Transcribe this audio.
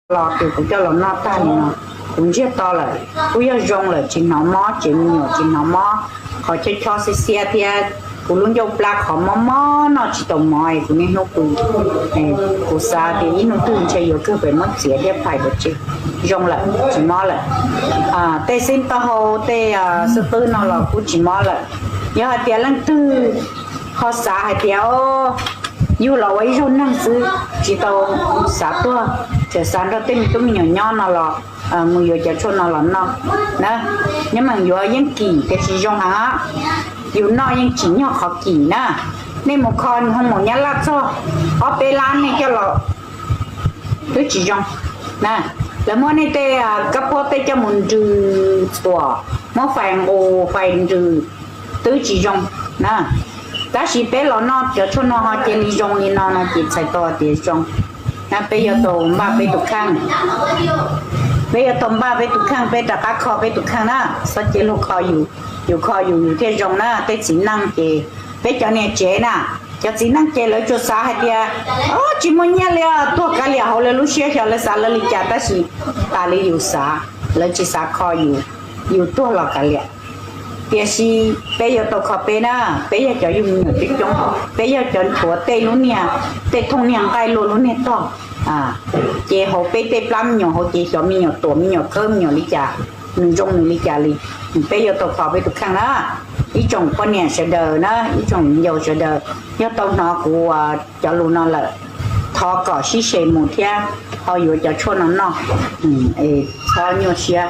los tus kuv coj los noj tag li no, kuv ntsiag to lawm, kuv yog zoo lawm tsis hnov mob, tsev me nyuam tsis hnov mob, qhov chob chob xiab xiab thiab kuv lub ncauj plab qhov mob mob noj tsis tau mov es kuv niaj hnub pw. Kuv xav tias ib hnub twg ntshe yuav kawg pem muab txiav thiab phais pov tseg. Zoo lawm tsis mob lawm. Tej xib tau hau tej xib qwb no los kuj tsis mob lawm. Yog hais tias leej twg ho xav hais tias yug los ua ib zaug neeg xwb tsis tau xav tuag, tseem xav nrog tej me tub me nyuam nyob no los mus yuav cov tshuaj no los noj na. Nyob mas yuav yeej kim tiam sis zoo heev, yus noj yeej tsim nyog qhov kim na. Nej mus kho nws ho mus nyab laj txog ob peb lab nej coj los twb tsis zoo na. Lawv muab nej tej kab phob tej coj mus nrws txhuam, muab fais nqus fais nrws twb tsis zoo na. Tab sis peb los noj cov tshuaj no ho cia li zoo li no no ces txhais tau tias zoo. Peb yuav tau npaj peb tus kheej, peb yuav tau npaj peb tus kheej, peb rov qab kho peb tus kheej na. Txhob cia luag kho yus, yus kho yus yus thiaj zoo na. Tej txiv neej ces peb cov niam tsev na, cov txiv neej ces lawv tsuas xav hais tias tsis muaj nyiaj li, tuag kav liam hauv lawv lub siab xyov lawv xav lawv li cas tab sis tas li yus xav, lawv tsis xav kho yus, yus tuag los kav liam. Tiam sis peb yuav tau kho peb na, peb yog cov yug me nyuam coob coob, peb yog cov nthuav tej lub niag, tej thooj niag nqaij luaj lub niag tog. Ces hauv peb tej plab me nyuam hauv ces xyov me nyuam tuam me nyuam khawb me nyuam li cas, nws zoo nws li cas li. Peb yuav tau kho peb tus kheej na. Ib tsoom poj niam sawv daws na, ib tsoom viv ncaus sawv daws, yog tau hnov kuv cov lus no lawm, thov kom sib se mus thiab ho yuav cov tshuaj no noj, txhob nyuaj siab.